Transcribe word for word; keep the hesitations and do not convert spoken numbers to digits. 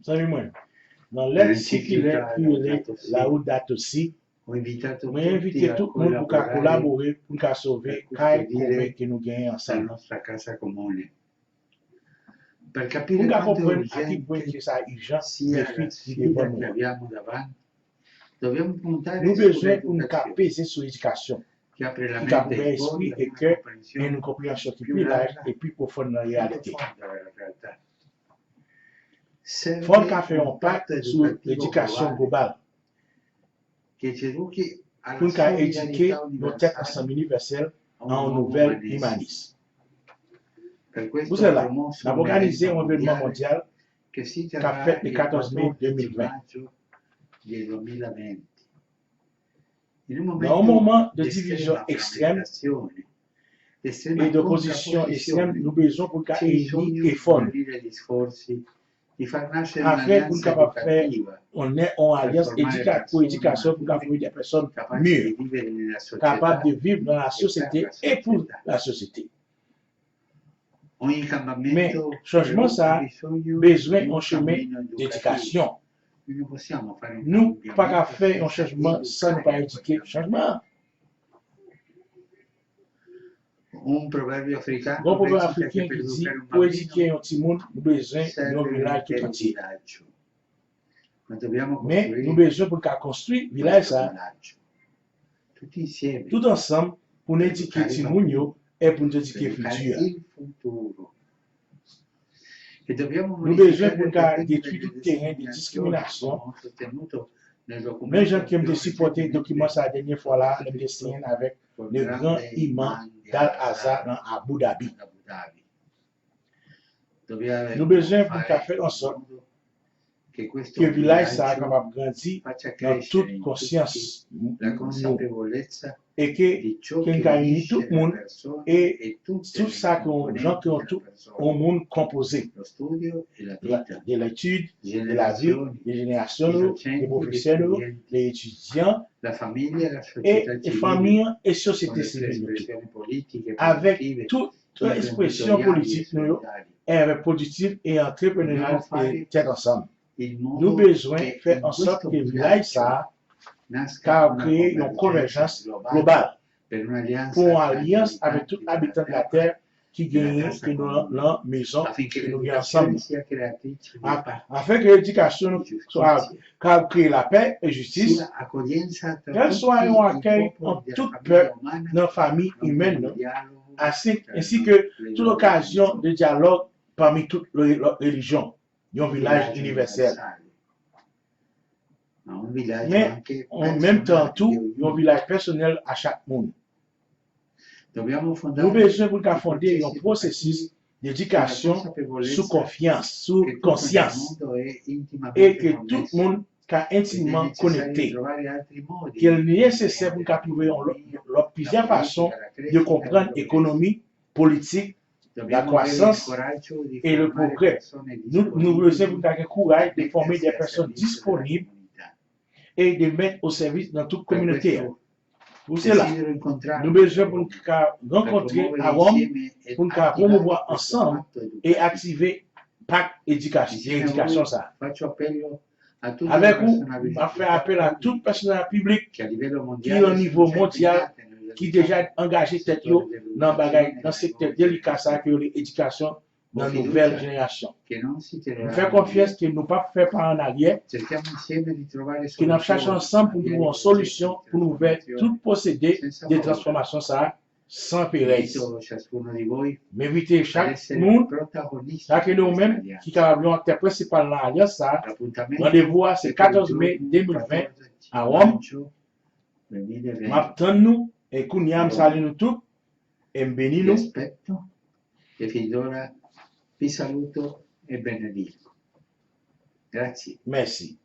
Zanmi mwen, nan lèt sikilè ki rele Laudato Si, mwen envite tout moun pou ka kolabore pou n ka sove kay komen ke nou genyen ansanm. Pou n ka konprann a ki pwen ke sa ijan defi ki devan nou an. Nou bezwen pou n ka peze sou edikasyon ki ka ouvè espri e kè e nou konpreyansyon ki pi laj e pi pwofon nan reyalite. Fò n ka fè yon pak sou edikasyon global pou n ka edike yon tèt ansanm inivèsèl an yon nouvèl imanis. Pou sèla, n ap òganize yon evènman mondyal k ap fèt le katòz me de mil ven. Nan yon moman de divizyon ekstrèm e de pozisyon ekstrèm, nou bezwen pou n ka ini efò nou afin pou n kapab fè yon, yon alyans edika-, pou edikasyon, pou n ka fòme de pèsòn mi, kapab de viv nan lasosyete e pou lasosyete. Men chanjman sa a bezwen yon chemen dedikasyon. Nou pa ka fè yon chanjman san nou pa edike chanjman an. Gon pwovèb afriken ki di, pou edike yon timoun, nou bezwen yon vilaj tout antye. Men nou bezwen pou n ka konstwi vilaj sa a tout ansanm pou n edike timoun yo e pou n edike fiti a. Nou bezwen pou n ka detwi tout teren de diskriminasyon, menm jan ke m te sipòte dokiman sa a dènye fwa la, lè m te siyen l avèk le gran imam Dal Azhar nan Abu Dhabi. Nou bezwen pou n ka fè an sòt ke vilaj sa a kapab grandi nan tout konsyans nou e ke, ke n ka ini tout moun e tout sa ke yon jan ke yon tout yon moun konpoze. La, de l'étude, de la vie, de jenerasyon nou, de pwofesè nou, de etidyan e, e fanmi an e sosyete sivil nou tou. Avèk tout ekspresyon politik nou yo, e avèk pwodiktif e antrepreneryal e tèt ansanm. Nou bezwen fè an sòt ke vilaj sa a ka kreye yon konvèjans global pou yon alyans avèk tout abitan de latè ki genyen, ke nou nan, nan mezon ke nou gen ansanm. A-, afin ke edikasyon nou swa ka kreye lapè e jistis, kèlswa yon akèy ant tout pèp nan fanmi imèn nan, ansi, ensi ke tout okazyon de dyalòg pami tout re-, lòt relijyon, yon vilaj inivèsèl. Men, an menm tan tou, yon vilaj pèsonèl a chak moun. Nou bezwen pou n ka fonde yon pwosesis dedikasyon sou konfyans, sou konsyans, e ke tout moun ka entimman konekte, ke l nesesè pou n ka twouve yon lòt, lòt plizyè fason de konprann ekonomi, politik, la kwasans e le pwogrè. Nou, nou bezwen pou n ta gen kouraj de fòme de pèsòn disponib e de mèt o sèvis nan tout kominote a. Pou sela, nou bezwen pou n ka rankontre a Wòm, pou n ka pwomouvwa ansanm e aktive pak edikasyon, edikasyon sa a. Avèk ou, m ap fè apèl a tout pèsonèl piblik ki nan nivo mondyal, ki deja angaje tèt yo nan bagay, nan sektè delika sa a ke yo rele edikasyon nan nouvèl jenerasyon. M fè konfyans ke nou p ap fè pa an aryè, ke n ap chache ansanm pou n twouve yon solisyon pou n ouvè tout pwosede de transfòmasyon sa a san perèz. M envite chak moun, chak de nou menm ki kapab yon aktè prensipal nan alyans sa a, randevou a se katòz me de mil ven a Wòm. M ap tann nou, e kounye a m salye nou tout, e m beni nou. Mèsi.